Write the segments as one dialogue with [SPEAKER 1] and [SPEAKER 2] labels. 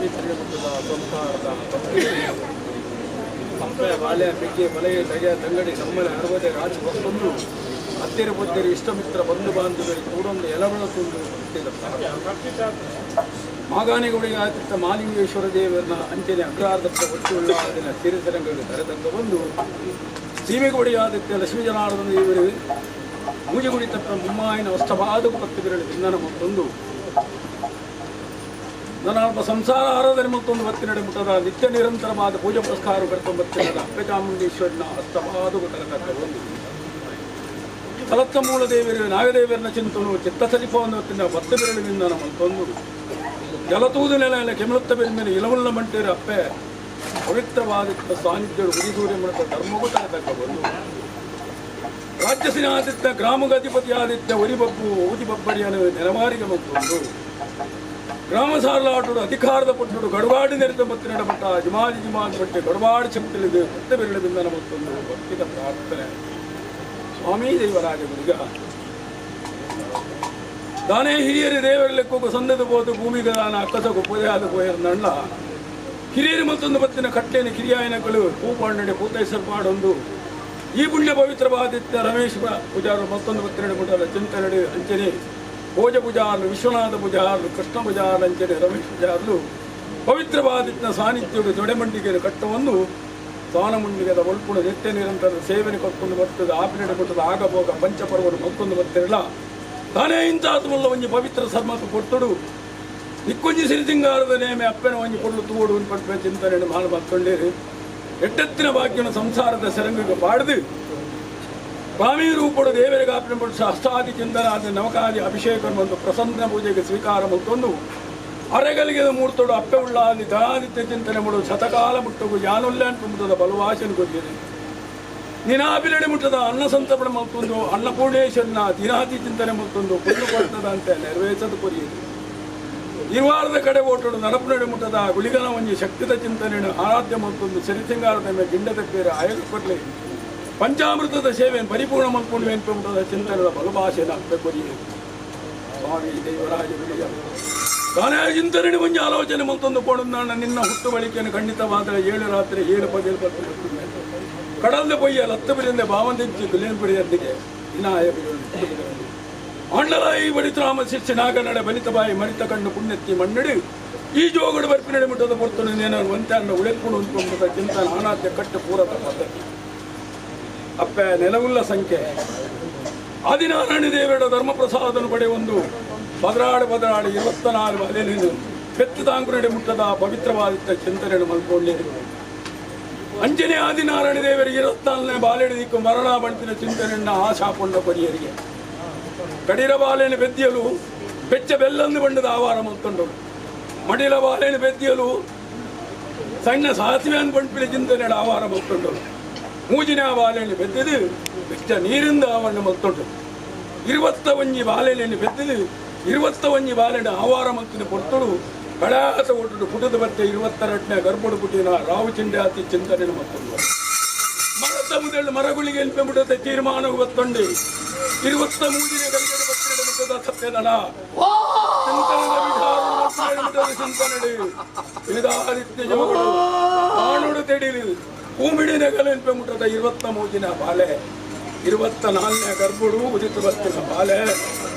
[SPEAKER 1] ಚಿಂತಿಸಿದ ಮುಟ್ಟದ ಸಂಸಾರದ ಅಪ್ಪೆ ಬಾಲೆ ಬೆಗ್ಗೆ ಬಲೆಯ ತಗೆಯ ತಂಗಡಿ ನಮ್ಮಲೆ ಅರವದೆ ರಾಜ ಮತ್ತೊಂದು ಹತ್ತಿರ ಪೊತ್ತಿರ ಇಷ್ಟಮಿತ್ರ ಬಂಧು ಬಾಂಧವರು ಕೂಡೊಂದು ಎಲಬಳ ತುಂಡು ಮಾಗಾನಿಗುಡಿಗೆ ಆತಿತ್ತ ಮಾಲಿಂಗೇಶ್ವರ ದೇವರನ್ನ ಅಂಚನೆ ಅಗ್ರಹಾರದತ್ತ ಒಟ್ಟುಳ್ಳ ಅದನ್ನ ಸಿರಿಸರಂಗಕ್ಕೆ ಕರೆತಂದು ಬಂದು ಸೀಮೆಗುಡಿಯಾದಿತ್ಯ ಲಕ್ಷ್ಮೀ ಜನಾರ್ದನ ದೇವರು ಮೂಜಗುಡಿ ತಪ್ಪ ಮುಮ್ಮಾಯಿನ ಅಷ್ಟಪಾದಕು ಪತ್ತು ಬಿರಳು ಭಿನ್ನನ ಮತ್ತೊಂದು ನನ್ನ ಸಂಸಾರ ಆರಾಧನೆ ಮತ್ತೊಂದು ಬತ್ತಿನಡೆ ಮುಟ್ಟದ ನಿತ್ಯ ನಿರಂತರವಾದ ಪೂಜೆ ಪುರಸ್ಕಾರ ಬರ್ತೊಂಬತ್ತಿನದ ಅಪ್ಪೆ ಚಾಮುಂಡೇಶ್ವರನ ಅಷ್ಟಪಾದಕು ತರತಕ್ಕ ಒಂದು ತಲತ್ತ ಮೂಲ ದೇವರು ನಾಗದೇವರನ ಚಿಂತನು ಚಿತ್ತ ಸಲಿಪವನ್ನು ತಿನ್ನ ಬತ್ತು ಬಿರಳಿನಿಂದ ಮತ್ತೊಂದು ಜಲತೂದು ನೆಲ ಕೆಮಲುತ್ತ ಬೆರಿಮೇಲೆ ಇಲವುಳ್ಳ ಮಂಟೇರು ಅಪ್ಪೆ ಪವಿತ್ರವಾದ ಸಾನ್ನಿಧ್ಯರು ಉದಿಸೂರ್ಯ ಮೂಲಕ ಧರ್ಮಗೂ ತರತಕ್ಕ ಬಂದು ರಾಜ್ಯಸಿನಾದಿತ್ಯ ಗ್ರಾಮಗಾಧಿಪತಿಯಾದಿತ್ಯ ಒರಿಬಬ್ಬು ಊದಿ ಬಬ್ಬರಿಯನ್ನು ನೆಲಮಾರಿಗೆ ಮತ್ತೊಂದು ಗ್ರಾಮ ಸಾರಲಾಟುಡು ಅಧಿಕಾರದ ಪಟ್ಟುಡು ಗಡುವಾಡಿ ನೆರೆದ ಮತ್ತು ನಡಮಟ್ಟ ಜಿಮಾಜಿ ಜಿಮಾಜಿ ಪಟ್ಟೆ ಗಡುವಾಡಿ ಶಕ್ತಿಲಿದೆ ಮತ್ತೆ ಬೆರಳು ಬಿಂದನ ಮತ್ತೊಂದು ಭಕ್ತಿದ ಪ್ರಾರ್ಥನೆ. ಸ್ವಾಮಿ ದೇವರಾಜ ಗುರುಗ ದಾನೇ ಹಿರಿಯರು ದೇವರ ಲೆಕ್ಕಕ್ಕೂ ಸಂದದ ಬೋದು ಭೂಮಿಗೆ ದಾನ ಅಕ್ಕಸ ಪೂಜೆಯಾದ ಪೋಯರ್ನಣ್ಣ ಹಿರಿಯರು ಮತ್ತೊಂದು ಬತ್ತಿನ ಕಟ್ಟೆನ ಕಿರಿಯಾಯನಗಳು ಪೂಪಾಂಡನೆ ಪೂತೈಸರ್ ಪಾಡೊಂದು ಈ ಪುಣ್ಯ ಪವಿತ್ರವಾದಿತ್ಯ ರಮೇಶ್ ಪೂಜಾರು ಮತ್ತೊಂದು ಬತ್ತಿನ ಮುಟ್ಟದ ಚಿಂತನಡೆ ಅಂಚನೆ ಭೋಜ ಪೂಜಾರ್ಲು ವಿಶ್ವನಾಥ ಪೂಜಾರ್ಲು ಕೃಷ್ಣ ಪೂಜಾರ್ಲು ಅಂಚನೆ ರಮೇಶ್ ಪೂಜಾರ್ಲು ಪವಿತ್ರವಾದಿತ್ಯ ಸಾನ್ನಿಧ್ಯಡು ದೊಡೆಮಂಡಿಗೆ ಕಟ್ಟವನ್ನು ಸ್ವಾನಮುಂಡಿಗದ ಒಲ್ಪುಣ ನಿತ್ಯ ನಿರಂತರ ಸೇವನೆ ಕೊಟ್ಟೊಂದು ಬರ್ತದೆ ಆಪಿನಡೆ ಕೊಟ್ಟದ ಆಗಭೋಗ ಪಂಚಪರ್ವರು ಮತ್ತೊಂದು ಬರ್ತಿರಲ್ಲ ತಾನೇ ಇಂತಾತ್ಮಲ್ಲ ಒಂಜಿ ಪವಿತ್ರ ಸರ್ಮತ ಕೊಟ್ಟುಡು ನಿಕ್ಕೊಂಜಿ ಸಿರಿಸಿಂಗಾರದ ನೇಮೆ ಅಪ್ಪನ ಒಂಜಿ ಕೊಡ್ಲು ತೂಡು ಪಟ್ಪೆ ಚಿಂತನೆ ಮಾಲ ಬತ್ತೊಂಡೇರು ಎಟ್ಟೆತ್ತಿನ ಭಾಗ್ಯನ ಸಂಸಾರದ ಸೆರಂಗಿಗೆ ಪಾಡ್ದು ಸ್ವಾಮಿ ರೂಪಡು ದೇವರಿಗೆ ಆಪಿನ ಪಟ್ಟು ಅಷ್ಟಾದಿ ಚಿಂತನಾದಿ ನವಕಾದಿ ಅಭಿಷೇಕ ಒಂದು ಪ್ರಸನ್ನ ಪೂಜೆಗೆ ಸ್ವೀಕಾರ ಮತ್ತೊಂದು ಅರೆಗಲಿಗೆ ಮೂರ್ತೋಡು ಅಪ್ಪೆ ಉಳ್ಳಾದಿ ದಾದಿತ್ಯ ಚಿಂತನೆ ಮುಡು ಶತಕಾಲ ಮುಟ್ಟಗು ಯಾನುಲ್ಲಾನ್ ಮುಟ್ಟದ ಬಲವಾಸನ ಕೊರಿಯದೆ ನಿನಾಬಿಲಡಿ ಮುಟ್ಟದ ಅನ್ನ ಸಂತರ್ಪಣೆ ಮತ್ತೊಂದು ಅನ್ನಪೂರ್ಣೇಶ್ವರನ ದಿನಾತಿ ಚಿಂತನೆ ಮತ್ತೊಂದು ಕೊಲ್ಲು ಕೊಡ್ತದ ಅಂತ ನೆರವೇರಿಸದು ಕೊರಿಯದೆ ಇರುವಾರದ ಕಡೆ ಓಟಡು ನಡಪು ಮುಟ್ಟದ ಗುಳಿಗನ ಒಂಜಿ ಶಕ್ತಿದ ಚಿಂತನೆ ಆರಾಧ್ಯ ಮತ್ತೊಂದು ಸಿರಿಸಿಂಗಾರದ ಮೇಲೆ ಗಿಂಡದ ಪೇರು ಆಯೋಗ ಕೊಡ್ಲಿ ಪಂಚಾಮೃತದ ಸೇವೆಯನ್ನು ಪರಿಪೂರ್ಣ ಮಲ್ಕೊಂಡು ಮುಟ್ಟದ ಚಿಂತನೆದ ಬಲಭಾಷೆನ ಅಪ್ಪೆ ಕೊರಿಯದೆ ಸ್ವಾಮಿ ದೇವರಾಜ ಗುಳಿಗ ತಾನೇ ಚಿಂತನೆ ಒಂಜಿ ಆಲೋಚನೆ ಮತ್ತೊಂದು ಪೋಣು ನಿನ್ನ ಹುಟ್ಟು ಬಳಿಕೆಯನ್ನು ಖಂಡಿತವಾದ 7 ರಾತ್ರಿ 7 ಪಗಲು ಬರ್ತದೆ ಕಡಲ್ದ ಪೊಯ್ಯ ಲತ್ತ ಬಿರಿಂದ ಭಾವಂದಿಂಚಿ ಗುಲೇನ್ಪುಡಿಯೊಂದಿಗೆ ಇನಾಯ ಆಂಡಲಾಯಿ ಬಡಿತರಾಮ ಶಿಷ್ಯ ನಾಗನಡ ಬಲಿತ ಬಾಯಿ ಮರಿತ ಕಣ್ಣು ಪುಣ್ಯತ್ತಿ ಮಣ್ಣಡಿ ಈ ಜೋಗಡು ಬರ್ಪಿನಡೆ ಮುಟ್ಟದ ಪೊರ್ತನು ನೇನ ಒಂತೆ ಉಳೆತ್ಕೊಂಡು ಉಂಟು ಚಿಂತನ ಅನಾದ್ಯ ಕಟ್ಟು ಪೂರದ ಪದ್ಧತಿ ಅಪ್ಪೆ ನೆಲವುಲ್ಲ ಸಂಖ್ಯೆ ಆದಿನಾರಾಯಣ ದೇವರ ಧರ್ಮಪ್ರಸಾದನು ಪಡೆ ಒಂದು ಬದರಾಡು ಬದರಾಡು 24 ಅಲೆನಿಂದು ಪೆತ್ತು ತಾಂಕುನಡೆ ಮುಟ್ಟದ ಪವಿತ್ರವಾದ ಚಿಂತನೆಯನ್ನು ಮಲ್ಕೊಂಡೇರು ಅಂಜನೆ ಆದಿನಾರಾಯಣ ದೇವರಿಗೆ 24ನೇ ಬಾಲೆಡೆ ದಿಕ್ಕು ಮರಣ ಬಂಟಿನ ಚಿಂತನೆಯನ್ನ ಆಶಾಪೊಂಡ ಪರಿಯರಿಗೆ ಕಡಿರ ಬಾಲೆನ ಬೆದ್ದಿಯಲು ಬೆಚ್ಚ ಬೆಲ್ಲಂದು ಬಂಡದ ಆವಾರ ಮಲ್ತೊಂಡರು ಮಡಿಲ ಬಾಲೆನ ಬೆದ್ದಿಯಲು ಸಣ್ಣ ಸಾಸಿವೆಯನ್ನು ಬಂಟಿನ ಚಿಂತನೆ ಆವಾರ ಮಲ್ತೊಂಡರು ಮೂಜಿನ ಬಾಲೆಯನ್ನು ಬೆದ್ದಿದು ಬೆಚ್ಚ ನೀರಿಂದ ಆವರಣ ಮಲ್ತೊಂಡರು 21 ಬಾಲೆಯನ್ನು ಬೆದ್ದಿದು 21 ಬಾಲೆನ ಆವಾರ ಮಲ್ತಿನ ಪೊರ್ತುಡು ಕಡಾತ ಒಟ್ಟು ಪುಟದ ಬತ್ತೆ 22ನೇ ಗರ್ಭಡು ಪುಟಿನ ರಾವು ಚಿಂಡಾತಿ ಚಿಂತನೆ ಮತ್ತೊಂದು ಮರದ ಮುದಳು ಮರಗಳಿಗೆ ಎಲ್ಪೆ ತೀರ್ಮಾನ ಗೊತ್ತೊಂಡಿ 23ನೇ ಗಲಿಗಡೆ ಬತ್ತಿನ ಮುಟ್ಟದ ಸತ್ಯದಳ ಚಿಂತನದ ವಿಚಾರ ಚಿಂತನಡಿ ವೇದಾದಿತ್ಯ ಜೋಗಳು ಆಣುಡು ತೆಡಿಲು ಭೂಮಿಡಿ ನಗಲೆನ್ಪೆ ಮುಟ್ಟದ 23ನ ಬಾಲೆ 24ನೇ ಗರ್ಭಡು ಉದಿತ ಬತ್ತಿನ ಬಾಲೆ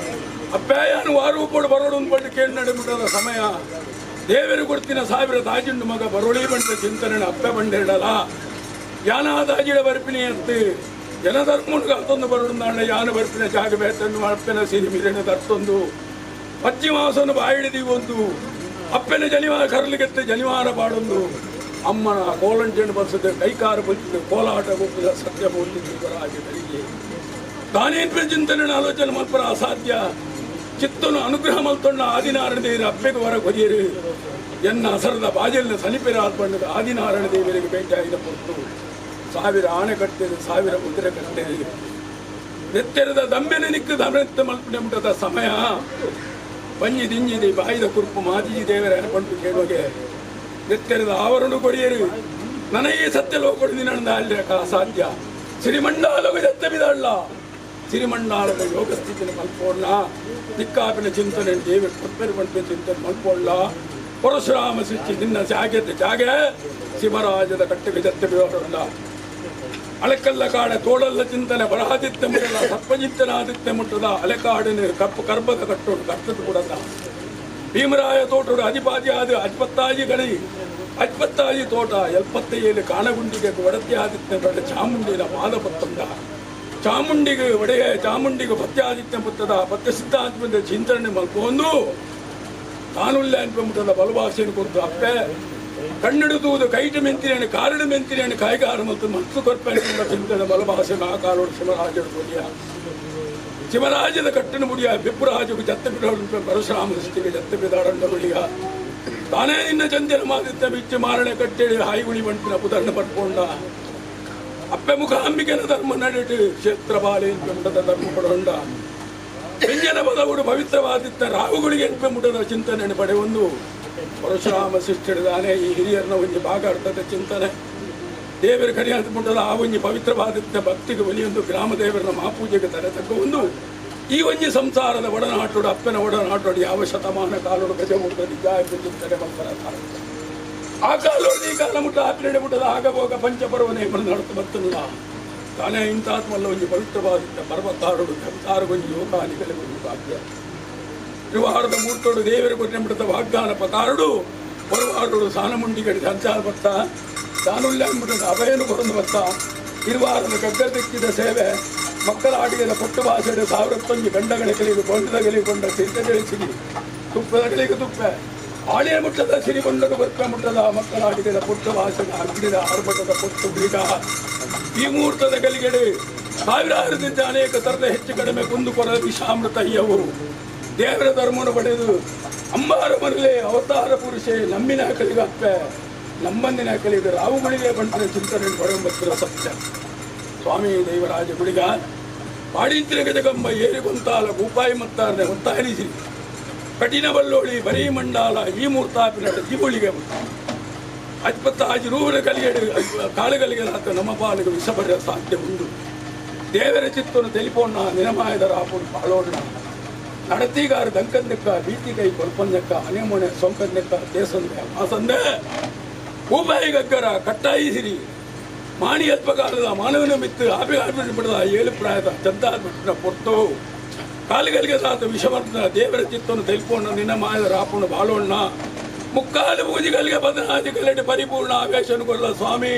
[SPEAKER 1] ಅಪ್ಪಾಯನು ವಾರೂಪಡು ಬರೋಡು ಪಟ್ಟು ಕೇಳಿ ನಡೆ ಸಮಯ ದೇವರು ಕೊಡ್ತಿನ ಸಾವಿರ ತಾಜಿಂಡು ಮಗ ಬರೋಳಿ ಬಂಡ ಚಿಂತನೆ ಅಪ್ಪೆ ಬಂಡಿರಲ್ಲ ಯಾನ ತಾಜಿಡ ಬರ್ಪಿನಿ ಅಂತ ಜನಧರ್ಮುಡ್ಗೆ ಅತ್ತೊಂದು ಬರೋಡು ಯಾನ ಬರ್ಪಿನ ಜಾಗ ಬೇತನ್ನು ಅಪ್ಪೆನ ಸಿರಿ ಮೀರಿನ ತರ್ತೊಂದು ಪಜ್ಜಿ ಮಾಸನ್ನು ಬಾಯಿಡಿದೀವಿ ಒಂದು ಅಪ್ಪೆನ ಜನಿವಾರ ಕರಲಿಗೆತ್ತೆ ಜನಿವಾರ ಪಾಡೊಂದು ಅಮ್ಮನ ಕೋಲಂಟೆಣ್ಣು ಬರ್ತದೆ ಕೈಕಾರು ಬರ್ತದೆ ಕೋಲಾಟ ಗೊಪ್ಪದ ಸತ್ಯ ಬೋಲ್ತಿದ್ದೀವರಾಗಿ ಬೆಳಿಗ್ಗೆ ತಾನೇನ್ ಚಿಂತನೆ ಆಲೋಚನೆ ಮಲ್ಪರ ಅಸಾಧ್ಯ ಚಿತ್ತನು ಅನುಗ್ರಹ ಮಲ್ತೊಂಡ ಆದಿನಾರಾಯಣ ದೇವರ ಅಪ್ಪೆಗೆ ಹೊರ ಕೊರಿಯರು ಎನ್ನ ಅಸರದ ಬಾಜಲಿನ ಸನಿಪೆರ ಬಣ್ಣದ ಆದಿನಾರಾಯಣ ದೇವರಿಗೆ ಭೇಟಿಯಾಗಿದ ಪೊರ್ತು 1000 ಆಣೆ ಕಟ್ಟೇರು 1000 ಕುದುರೆ ಕಟ್ಟೇರು ನೆತ್ತೆರದ ದಂಬೆನೆ ನಿಕ್ಕು ದಮೆತ್ತ ಮಲ್ಪನೆ ಮುಟ್ಟದ ಸಮಯ ಪಂಜಿ ದಿಂಜಿದಿ ಬಾಯಿದ ಕುರುಪು ಮಾಜಿ ದೇವರ ಪಂಟು ಕೇಳುವಗೆ ನೆತ್ತೆರದ ಆವರಣ ಕೊಡಿಯರು ನನಗೆ ಸತ್ಯ ಲೋಕೊಡು ನಿನ್ನ ಅಲ್ಲಿ ಅಸಾಧ್ಯ ಶ್ರೀಮಂಡಾಲಗ ಸತ್ಯ ಬಿದಳ್ಳ ಸಿರಿಮಂಡಾಲದ ಯೋಗ ಸ್ಥಿತಿನ ಮಲ್ಪೋಳ್ಳ ದಿಕ್ಕಾಪಿನ ಚಿಂತನೆ ದೇವಿ ಕೊಪ್ಪೆರು ಬಂಟೆ ಚಿಂತನೆ ಮಲ್ಪೋಳ್ಳ ಪರಶುರಾಮ ಸೃಷ್ಟಿ ನಿನ್ನ ಜಾಗೆದ ಜಾಗೆ ಶಿವರಾಜದ ಕಟ್ಟಿಗೆ ಜತ್ತೆ ಬಿಡೋಣ. ಅಲೆಕಲ್ಲ ಕಾಡ ತೋಡಲ್ಲ ಚಿಂತನೆ ಬರಹಾದಿತ್ಯ ಮುಟ್ಟದ ಸರ್ಪಜಿತ್ತನಾದಿತ್ಯ ಮುಟ್ಟದ ಅಲೆಕಾಡಿನ ಕಪ್ಪು ಕರ್ಬದ ಕಟ್ಟೋಡು ಕಟ್ಟದ ಕೂಡದ ಭೀಮರಾಯ ತೋಟೋಡು ಅಧಿಪಾತಿ ಆದ ಅಜ್ಪತ್ತಾಜಿ ಗಣಿ ಅಜ್ಪತ್ತಾಜಿ ತೋಟ ಎಲ್ಪತ್ತೇಳು ಕಾಣಗುಂಡಿಗೆ ಒಡತಿ ಆದಿತ್ಯ ದೊಡ್ಡ ಚಾಮುಂಡಿನ ಪಾದಪತ್ತಂದ ಚಾಮುಂಡಿಗೆ ಒಡೆಯ ಚಾಮುಂಡಿಗೆ ಪತ್ಯಾದಿತ್ಯ ಪುತ್ತದ ಪತ್ಯ ಸಿದ್ಧಾಂತ ಚಿಂತನೆ ಮಲ್ಕೊಂಡು ತಾನುಲ್ಲ ಅನ್ಪಮುಟ್ಟದ ಬಲಭಾಷೆಯನ್ನು ಕೊಡ್ತು ಅಪ್ಪೆ ಕಣ್ಣಿಡುವುದು ಕೈಟು ಮೆಂತಿನೇನು ಕಾರಡು ಮೆಂತಿನೇನು ಕಾಯ್ಗಾರ ಮತ್ತು ಮನ್ಸು ಕೊರ್ಪೆ ಚಿಂತನೆ ಬಲಭಾಷೆ ಮಹಾಕಾಲೋಡು ಶಿವರಾಜರು ಕೊಡಿಯ ಶಿವರಾಜದ ಕಟ್ಟನ ಮುಡಿಯ ಬಿಪ್ಪುರಾಜకు ಜತ್ತ ಬಿಡೋಡು ಪರಶುರಾಮ ಸೃಷ್ಟಿಗೆ ಜತ್ತ ಬಿದಾಡಂಡ ಬಳಿಯ ತಾನೇ ನಿನ್ನ ಚಂದಿರ ಮಾದಿತ್ತ ಬಿಚ್ಚು ಮಾರಣೆ ಕಟ್ಟೇಳಿ ಹಾಯಿಗುಳಿ ಬಂಟಿನ ಪುದರ್ಣ ಪಟ್ಕೊಂಡ ಅಪ್ಪೆ ಮುಖಾಂಬಿಕೆನ ಧರ್ಮ ನಡೆಟು ಕ್ಷೇತ್ರ ಬಾಲೆ ಮುಟದ ಧರ್ಮ ಪಡೊಂಡ ವ್ಯಂಜನ ಪದವುಡು ಪವಿತ್ರವಾದಿತ್ತ ರಾಹುಗಳಿಗೆ ಎನ್ಪೆ ಮುಟದ ಚಿಂತನೆ ಪಡೆಯೊಂದು ಪರಶುರಾಮ ಸೃಷ್ಟಿದಾನೆ ಈ ಹಿರಿಯರನ್ನ ಒಂಜಿ ಭಾಗ ಅರ್ಥದ ಚಿಂತನೆ ದೇವರ ಕರಿಯಾದ ಮುಟ್ಟದ ಆ ಒಂಜಿ ಪವಿತ್ರವಾದಿತ್ತ ಭಕ್ತಿಗೆ ಒಲಿಯೊಂದು ಗ್ರಾಮ ದೇವರನ್ನ ಮಹಾಪೂಜೆಗೆ ತಲೆ ತಕ್ಕ ಒಂದು ಈ ಒಂಜಿ ಸಂಸಾರದ ಒಡನಾಟೋಡು ಅಪ್ಪನ ಒಡನಾಟೋಡು ಯಾವ ಶತಮಾನ ಕಾಲೋಡು ಗಜ ಮುಟ್ಟದ ನಿಜ ಚಿಂತನೆ ಮಕ್ಕಳ ಆ ಕಾಲೋಡು ಈ ಕಾಲ ಮುಟ್ಟ ಆಪಿನಡೆ ಮುಟ್ಟದ ಆಗಭೋಗ ಪಂಚಪರ್ವನೇ ನಡತು ಬತ್ತಲ್ಲ ತಾನೇ ಇಂತಾತ್ಮಲ್ಲ ಒಂಜಿ ಪವಿತ್ರವಾದಿತ್ತ ಪರ್ವತಾರುಡು ಸಂಸಾರಗೊಂಜಿ ಯೋಗಾನಿಗಳಿಗೆ ಭಾಗ್ಯ ತಿರುವಾರದ ಮೂರ್ತೋಡು ದೇವರ ಕೊಟ್ಟೆ ಮುಟ್ಟದ ವಾಗ್ದಾನ ಪಕಾರುಡು ಪರ್ವಾರುಡು ಸಾನಮುಂಡಿಗಡಿ ಸಂಚಾರ ಬತ್ತ ತಾನುಲ್ಲ ಅಂಬಿಟ್ಟದ ಅಭಯನು ಕೊರಂದು ಬತ್ತ ತಿರುವಾರದ ಕಗ್ಗದಿಕ್ಕಿದ ಸೇವೆ ಮಕ್ಕಳ ಆಡಿಗೆದ ಪೊಟ್ಟು ಭಾಷೆಡು ಸಾವಿರತ್ತೊಂಜಿ ಗಂಡಗಳ ಕಲಿಗೆ ಕೊಂಡದ ಕಲಿಗೆ ಕೊಂಡ ಸಿರಿತ ಸಿರಿ ತುಪ್ಪದ ಕಲಿಗೆ ತುಪ್ಪ ಆಳಿಯ ಮುಟ್ಟದ ಸಿರಿಗೊಂಡನು ಬರ್ಪ ಮುಟ್ಟದ ಮಕ್ಕಳ ಆಡಿಗೆದ ಪೊಟ್ಟು ಭಾಷೆದ ಅಗ್ನಿದ ಆರ್ಭಟದ ಪೊಟ್ಟು ಬೀಗ ಈ ಮುಹೂರ್ತದ ಗಲಿಗೆಡೆ ಸಾವಿರಾರು ದಿದ್ದ ಅನೇಕ ತರದ ಹೆಚ್ಚು ಕಡಿಮೆ ಕುಂದು ಕೊರ ವಿಷಾಮೃತ ಅಯ್ಯವು ದೇವರ ಧರ್ಮವನ್ನು ಪಡೆದು ಅಂಬಾರ ಮರಲೆ ಅವತಾರ ಪುರುಷೆ ನಮ್ಮಿನ ಕಲಿಗೆ ಅಪ್ಪೆ ನಮ್ಮಂದಿನ ಕಲಿಗೆ ರಾವುಗಳಿಗೆ ಬಂಟನ ಚಿಂತನೆ ಪಡಂಬತ್ತಿರ ಸತ್ಯ ಸ್ವಾಮಿ ದೈವರಾಜ ಗುಳಿಗ ಪಾಡಿಂತಿನ ಗಜಗಂಬ ಏರಿಗೊಂತಾಲ ಗೋಪಾಯಿ ಮತ್ತಾರನೆ ಹೊತ್ತಾರಿಸಿ ಕಠಿಣ ಬಲ್ಲೋಳಿ ಬರೀ ಮಂಡಾಲ ಈ ಮೂರ್ತಾಪಿನ ಜೀವಳಿಗೆ ಅಜ್ಪತ್ತಾಜಿ ರೂವಿನ ಕಲಿಗೆಡು ಕಾಳುಗಳಿಗೆ ನಮ್ಮ ಪಾಲಿಗೆ ವಿಷ ಬರೆಯ ಸಾಧ್ಯ ಉಂಟು. ದೇವರ ಚಿತ್ತನ್ನು తెలిಪೋಣ ನಿನಮಾಯದರ ಆಪುಡು ಬಾಳೋಣ நடத்திகார் ದಂಕಂದಕ್ಕ ಬೀತಿ ಕೈ ಕೊಲ್ಪಂದಕ್ಕ ಅನೆಮೊಣೆ ಸೊಂಕಂದಕ್ಕ ತೇಸಂದೆ ಮಾಸಂದೆ ಭೂಪಾಯಿ ಗಗ್ಗರ ಕಟ್ಟಾಯಿಸಿರಿ ಮಾಣಿ ಅಲ್ಪಕಾಲದ ಮಾನವನ ಮಿತ್ತು ಆಪಿ ಬಿಡದ ಏಳು ಪ್ರಾಯದ ಚಂದಾತ್ಮಟ್ಟಿನ ಪೊರ್ತು ಕಾಲುಗಳಿಗೆ ಸಾತ ವಿಷವರ್ಧನ ದೇವರ ಚಿತ್ತನ್ನು తెలిಪೋಣ ನಿನ್ನ ಮಾಯದ ರಾಪುಣ ಬಾಳೋಣ ಮುಕ್ಕಾಲು ಪೂಜೆಗಳಿಗೆ ಬದನಾದಿ ಕಲ್ಲಡಿ ಪರಿಪೂರ್ಣ ಆವೇಶನು ಕೊಡಲ ಸ್ವಾಮಿ.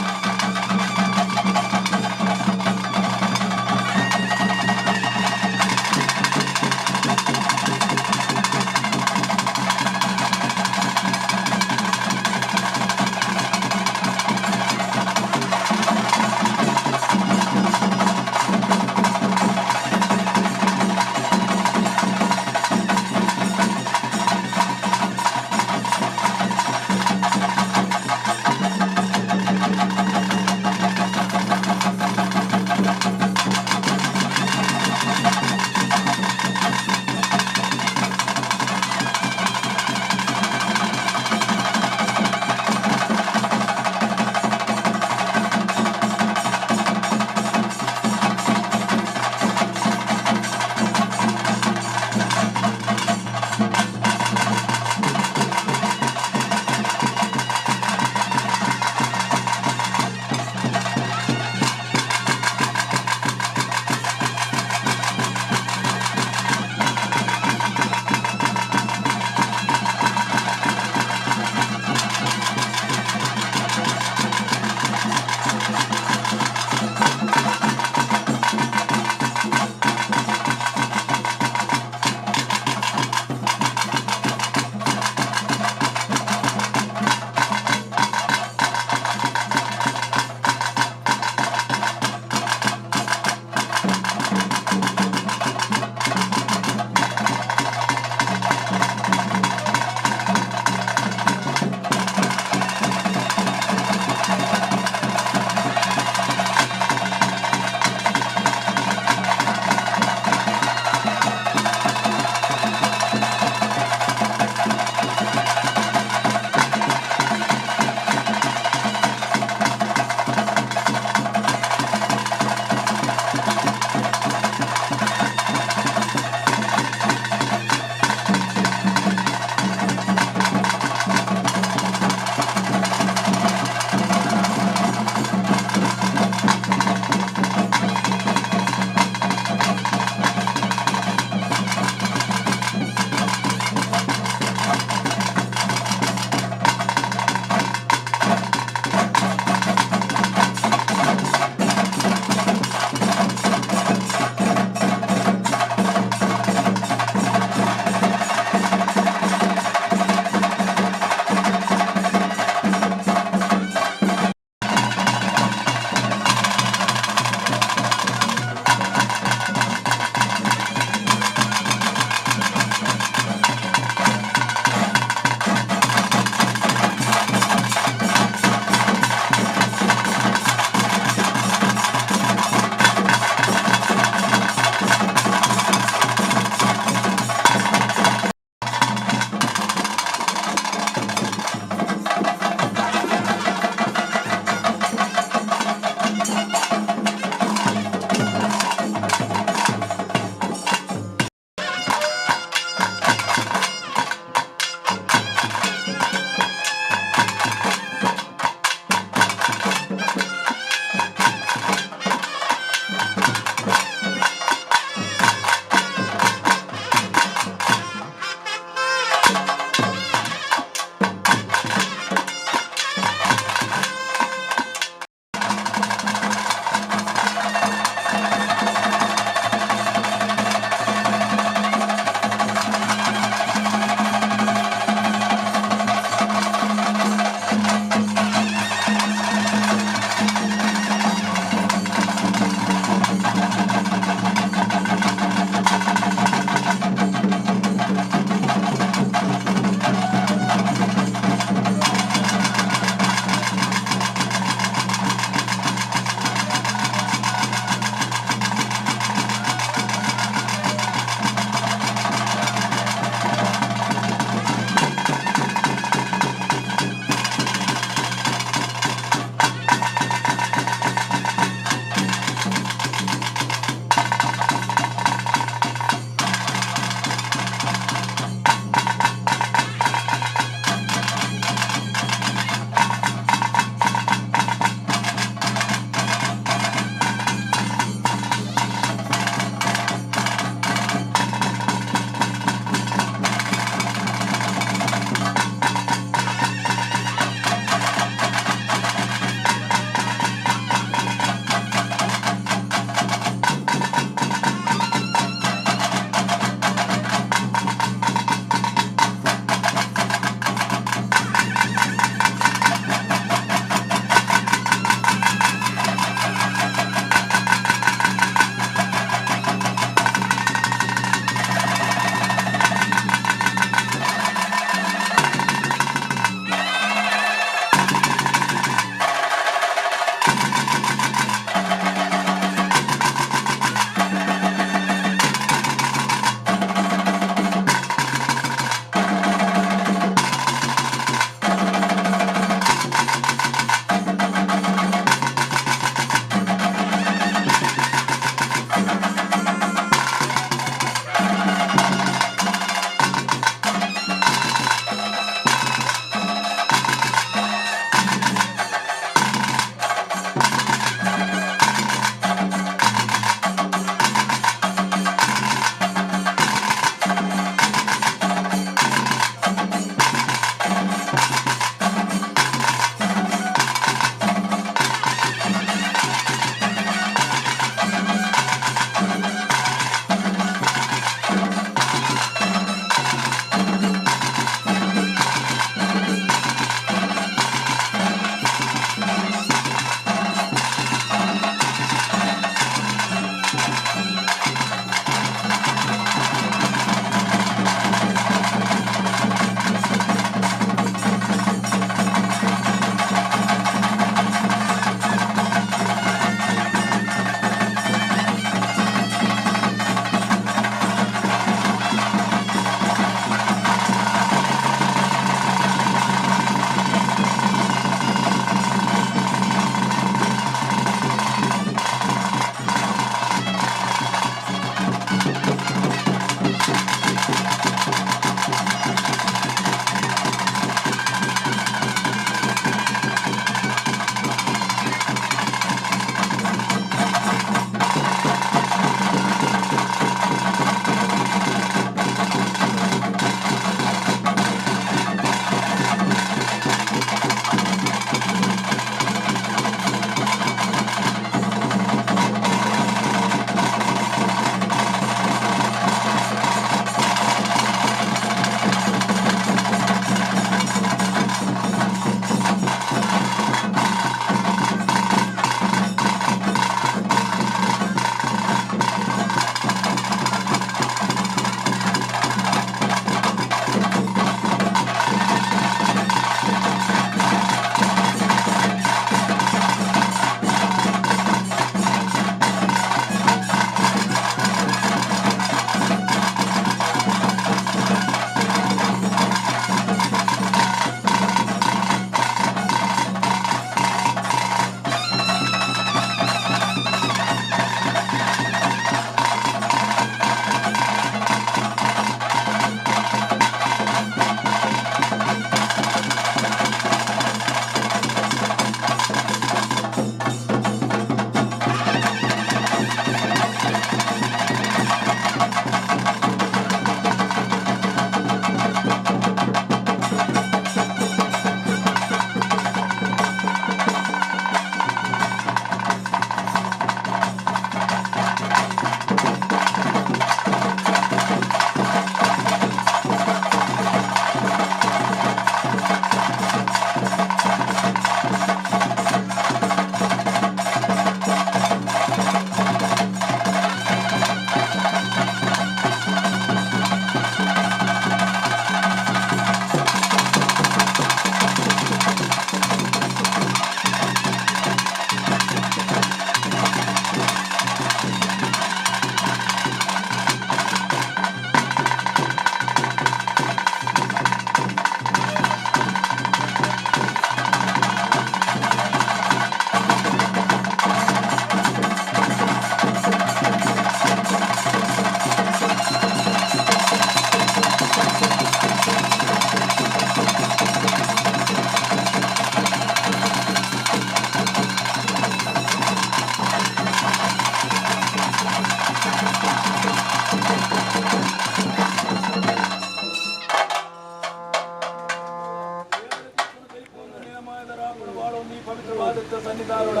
[SPEAKER 1] ಪವಿತ್ರವಾದ ಸನ್ನಿಧಾನದ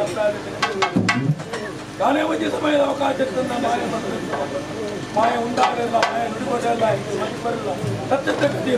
[SPEAKER 1] ತಾನೇ ಒಂದು ಸಮಯದ ಅವಕಾಶ ಮಾಯ ಮಾಯ ಉಂಟಾಗಲಿಲ್ಲ, ಮಾಯ ನುಡಿಬರಲ್ಲ, ಬರಲ್ಲ, ಸತ್ಯದ ಗತಿ.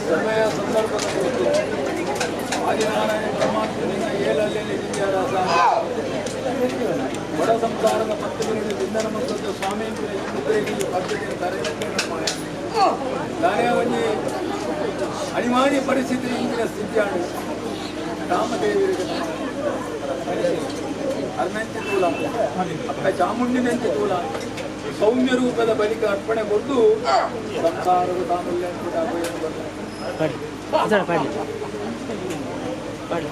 [SPEAKER 1] ಸಮಯ ಸಂದರ್ಭದ ಕುರಿತು ಆದಿನಾರಾಯಣ ಪರಮಾತ್ಮನಿಂದ ಏಳಲ್ಲಿ ಬಡ ಸಂಸಾರದ ಪತ್ತು ಬಿಂದನ ಮಂತದ್ದು ಸ್ವಾಮಿ ಪದ್ಧತಿಯ ತರಗತಿ ದಾನೇ ಒಂಜಿ ಅನಿವಾರ್ಯ ಪರಿಸ್ಥಿತಿ ಇಂಚಿನ ಸ್ಥಿತಿയാണ്. ರಾಮದೇವರಿಗೆ ಅರ್ನಂಚೆ ತೂಲ, ಅಪ್ಪ ಚಾಮುಂಡಿನಂಚೆ ತೂಲ, ಸೌಮ್ಯ ರೂಪದ ಬಲಿಕ ಅರ್ಪಣೆ ಕೊಟ್ಟು ಸಂಸಾರದ ತಾಮಲ್ಯ
[SPEAKER 2] ಪಾಡಿ ಪಾಡಿ ಪಾಡಿ.